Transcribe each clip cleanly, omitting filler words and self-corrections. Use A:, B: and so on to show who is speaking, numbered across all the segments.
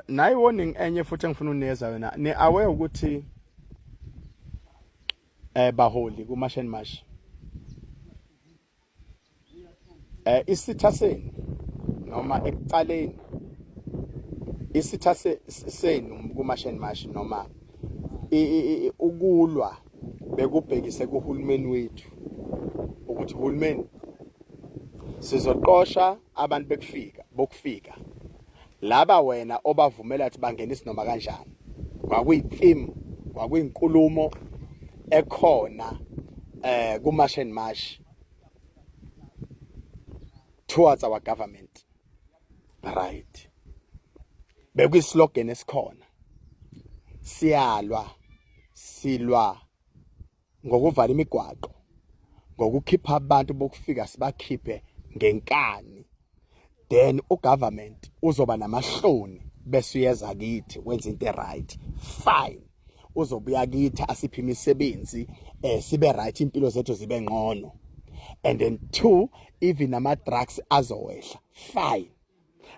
A: Nayi warning enye futhi engifuna unikeza yona. Ni aware ukuthi baholi ku March and March. Isitha senu noma ekuqaleni isitha senu ku March and March noma ukulwa bekubhekise kuhulumeni wethu ukuthi hulumeni sizoqosha abantu bekufika bokufika laba wena obavumela ukuthi bangenise noma kanjani. Kwakuyi-theme, kwakuyinkulumo ekhona ku-March and March towards our government, right? Bekuyislogan esikhona, siyalwa, silwa ngokuvala imigwaqo, ngokukhipha abantu bokufika, sibakhiphe ngenkani, then ugovernment uzoba namahloni bese uyeza kithi wenza into right. Fine, uzobuya kithi asiphe imisebenzi, sibe right, impilo zethu zibe ngcono, and then two, even ama drugs azowehla. Fine,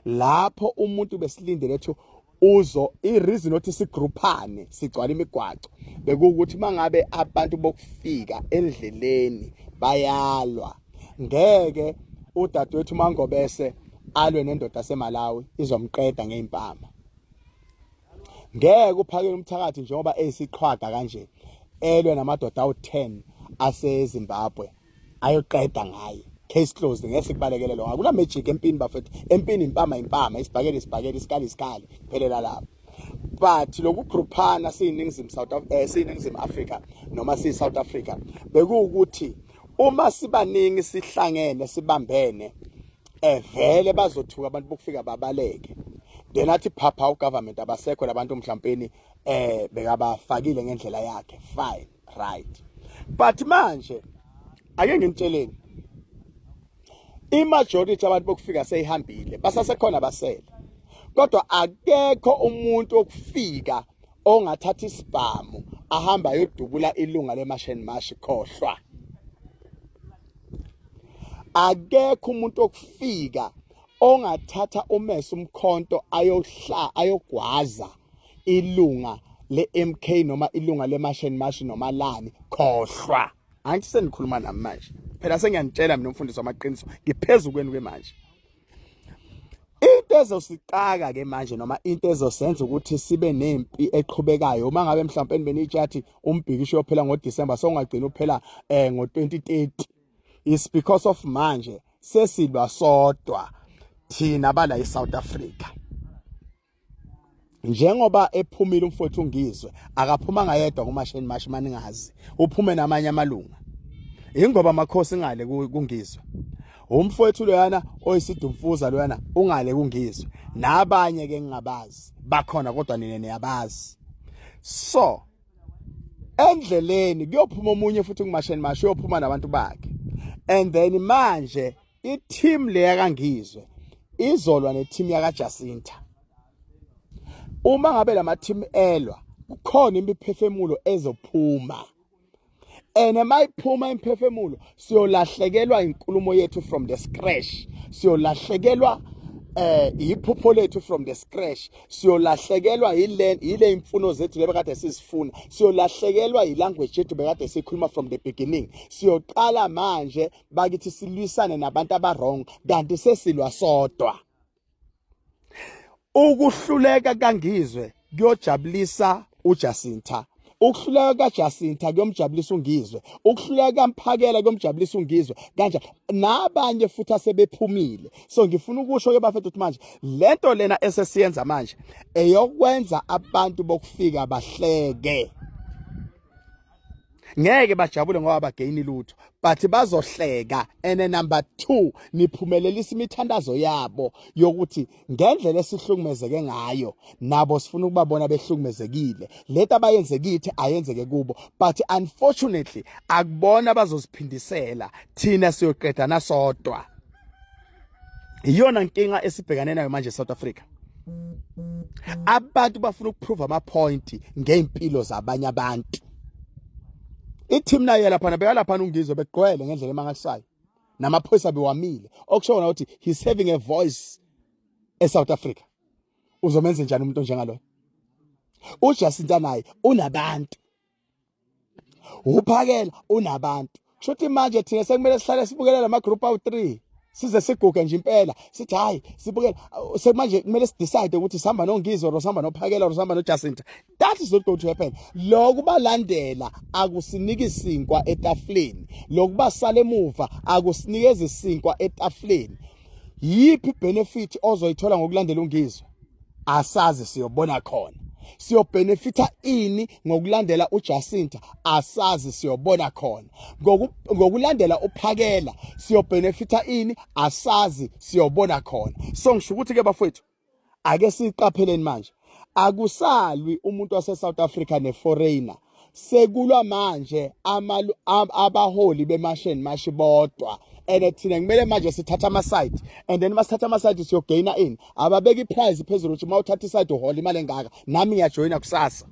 A: lapho umuntu besilindele ethi uzo i-reason othi sigrouphane sigcwala imigwaco bekuwukuthi mangabe abantu bokufika endleleni bayalwa, ngeke udadewethu Mangobese alwe nendoda seMalawi, izomqeda ngeimpama. Ngeke uphakele umthakathi njengoba eyisiqhwaga kanje elwe namadoda awu-10 aseZimbabwe ayoqeda ngaye. Case closed. Ngeke sikubalekele lo, akuna magic empini bafethu. Empini impama impama, isibhakele isibhakele, isikali isikali, kuphelela lapho. But lokugrouphana siyiningizimu South siyiningizimu Africa noma siyi South Africa bekuwukuthi uma sibaningi, sihlangene, sibambene, vele bazothuka abantu bokufika babaleke. Then athi phapha ugovernment, abasekho labantu mhlawumbe bekabafakile ngendlela yakhe. Fine, right, but manje ake nginitsheleni, imajority abantu bokufika seyihambile, basasekhona basele, kodwa akekho umuntu okufika ongathatha isibhamu ahamba ayodubula ilunga leMarch and March. Khohlwa. Akekho umuntu okufika ongathatha umese, umkhonto, ayohla ayogwaza ilunga le-MK noma ilunga le-March and March noma lani. Khohlwa. Angithi senikhuluma nami manje phela, sengiyanitshela mina umfundisi wamaqiniso, ngiphezulu kwenu ke manje. Into ezosiqaka ke manje noma into ezosenza ukuthi sibe nempi eqhubekayo, uma ngabe mhlawumbe benitshathi umbhikisho uyophela ngoDecember, songagcina uphela ngo2030, is because of manje sesilwa sodwa thina bala eSouth Africa. Njengoba ephumile umfowethu uNgizwe, akaphuma yedwa kuMarch and March, maningazi, uphume namanye amalunga. Ingoba amakhosi ngale kuNgizwe, umfowethu loyana oyisidumfuza loyana ungale kuNgizwe, nabanye ke ngingabazi bakhona, kodwa nina niyabazi. So endleleni kuyophuma omunye futhi kuMarch and March, uyophuma nabantu bakhe, and then manje i-team leya kaNgizwe izolwa ne-team yaka Jacinta. Uma ngabe lama team elwa, kukhona imiphefumulo ezophuma, and mayiphuma imphefumulo siyolahlekelwa inkulumo yethu from the scratch, siyolahlekelwa iphupho lethu from the scratch, siyolahlekelwa yile imfuno zethu lebekade sizifuna, siyolahlekelwa ilanguage yethu bekade sikhuluma from the beginning. Siyoqala manje bakithi silwisane nabantu aba-wrong kanti sesilwa sodwa. Ukuhluleka kaNgizwe kuyojabulisa uJacinta, ukuhluleka kaJacinta kuyomjabulisa uNgizwe, ukuhluleka kaMphakela kuyomjabulisa uNgizwe, kanje nabanye futhi asebephumile. So ngifuna ukusho ke bafethu ukuthi manje lento lena esesiyenza manje eyokwenza abantu bokufika bahleke. Ngeke bajabule ngoba bagain lutho, but bazohleka. And number 2, niphumelelisa imithandazo yabo yokuthi ngendlela esihlukumezeke ngayo nabo sifuna ukubabona behlukumezekile, lento abayenze kithi ayenzeke kubo. But unfortunately akubona bazoziphindisela, thina siyoqeda nasodwa. Iyona nkinga esibhekane nayo manje eSouth Africa. Abantu bafuna ukuprove ama point ngeimpilo zabanye abantu. I-team nayo lapha nabeka lapha uNgizwe begqwele ngendlela emangalisayo, namaphoyisa bewamile, okusho kona ukuthi he's having a voice eSouth Africa. Uzomenza njani umuntu onjengaloyo? UJacinta naye unabantu, uphakela unabantu. Kusho manje thina sekumele sihlale sibukele lama group awu 3 size siguge nje impela, sithi hayi, sibukele. Sekumanje kumele sidecide ukuthi sihamba noNgizwe or sihamba noPhakela or sihamba noJacinta. That is not going to happen. Lokhu balandela akusiniki sinkwa etafuleni, lokhu basala emuva akusinikeza isinkwa etafuleni. Yiphi benefit ozoyithola ngokulandela uNgizwe? Asazi, siyobona khona. Siyobenefita ini ngokulandela uJacinta? Asazi, siyobona khona. Ngokulandela uPhakela siyobenefita ini? Asazi, siyobona khona. So ngisho ukuthi ke bafowethu, ake siqapheleni manje, akusalwi umuntu wase South Africa neforeigner, sekulwa manje abaholi beMarch and March bodwa. And thina kumele manje sithatha ama-side, and then masithatha ama-side siyogaina ini? Ababeka iprice phezulu ukuthi uma uthatha iside uhola imali engaka. Nami ngiyajoyina kusasa.